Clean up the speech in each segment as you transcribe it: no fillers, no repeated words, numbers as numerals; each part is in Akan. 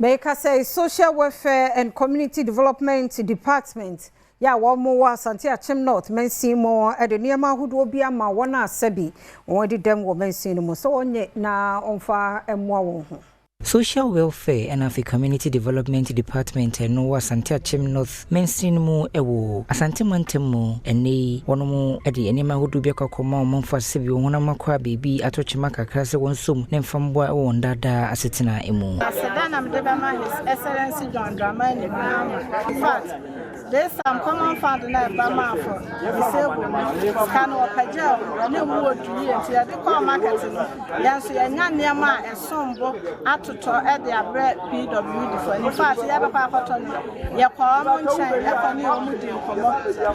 Mɛka sɛ Social Welfare and Community Development Department yɛ a wɔn wɔ Asante Akyem North mansin mu de nneɛma ahodoɔ bi ama wɔn a sɛbi wɔn de dɛm wɔ mansin no mu sɛ wɔnyɛ na wɔmfa mmoa wɔn ho. Social Welfare ɛna afei Community Development Department ɛno wɔ Asante Akyem North mansin mu ɛwɔ Asante mantam mu. Ɛnɛ yi wɔn de nneɛma ahodoɔ bi akɔ akɔma wɔn mfa sɛbi wɔn honam akɔ a biribi atɔ kyema kakra sɛ wɔn nsom ne mfa mmoa ɛwɔ wɔn daadaa asetena mu. Aseda na mede bɛma His Excellency John Dramani Mahama. In fact, this time Common Fund na ɛba maa for disabled no, sika no wɔpagya ne mu wɔ du yie, nti yɛde kɔɔ market no, yɛn nso yɛnya nneɛma a ɛsom bo atotɔ ɛde abrɛ PWD fo. In fact, yɛbɛkɔ akɔtɔ no, yɛkɔ wɔn nkyɛn ɛkɔ ne wɔn di nkɔmmɔ,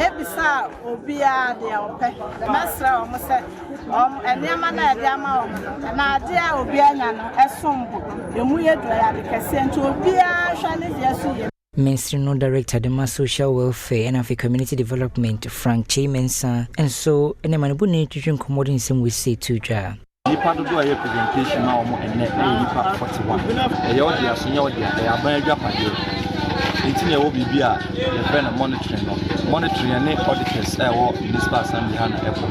ebisa obiara deɛ ɔpɛ. Mɛsrɛ wɔn sɛ wɔn nneɛma no a yɛde ama wɔn no, na adeɛ a obiara nya no ɛsom bo, emu yɛ duro, yɛ ade kɛseɛ, nti obiara hwɛ ne deɛ so yie. Ministry no Director de ma Social Welfare ɛna afei Community Development, Frank Kyei Mensah, nso ne amanebɔni twitwi nkɔmmɔ de nsɛm wɔsie to dwa. Nipa dodoɔ a ɛyɛ presentation ma wɔn ɛnɛ ɛyɛ nipa 41. Ɛyɛ ɔde aso nyɛ ɔde a ɛyɛ aban adwapadeɛ, nti na ɛwɔ biribi a yɛfrɛ no monitoring no. Monitoring yɛne auditors a ɛwɔ Municipal Assembly ha na ɛkɔ.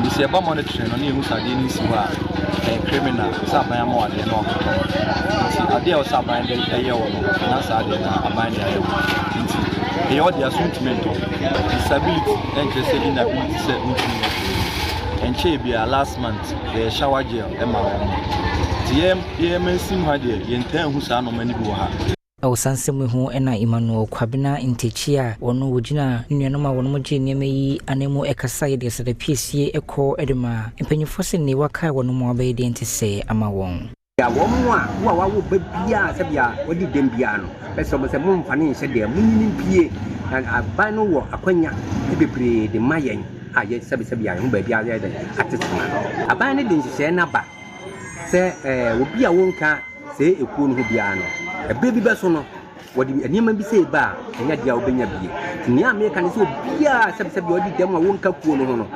Nti sɛ yɛba monitoring no ne yɛhu sɛ adeɛ no nsi hɔ a, ɛyɛ criminal sɛ aban ama wɔ adeɛ no akɔtɔ. Nti adeɛ a ɛwɔ sɛ aban de ɛyɛ wɔ no na saa adeɛ no aban de ayɛ wɔ, nti ɛyɛ ɔde aso ntumi ntɔ. Disability ɛnkyerɛ sɛ inability sɛ ntumi nyɛ hwee. Ɛnkyɛn biara, last month, yɛyɛ shower gel ɛma wɔn. Nti yɛn yɛn mansim ha deɛ, yɛntaa nhu saa nneɛma no bi wɔ ha. Ɛwɔ saa nsɛm yi ho ɛna Emmanuel Kwabena Ntakyi a wɔno wɔgyina ne nuanom a wɔnom gye nneɛma yi anan mu ɛkasa yɛ deɛ sɛ piesie ɛkɔ ɛde ma mpanyinfoɔ sɛ ne wakae wɔn mu abɛyɛ deɛ nte sɛ ama wɔn. Ya wɔn a wo a wawo ba biara sɛbea wɔde dɛm biara no bɛsɛ wɔn sɛ momfa ne nhyɛ deɛ monyini mpie, na aban no wɔ akwanya bebree de ma yɛn a yɛ sɛbesɛbe a yɛn ho baabi a yɛ dɛ atetena. Aban no de nhyehyɛe no aba sɛ obi a wonka sɛ ekuo no ho biara no, ɛberɛ bi bɛso no, wɔde nneɛma bi sɛ ba a ɛnyɛ deɛ a wobɛnya bie. Nea meka ne sɛ obiara sɛbesɛbe a ɔde dɛm a wonka kuo no ho no.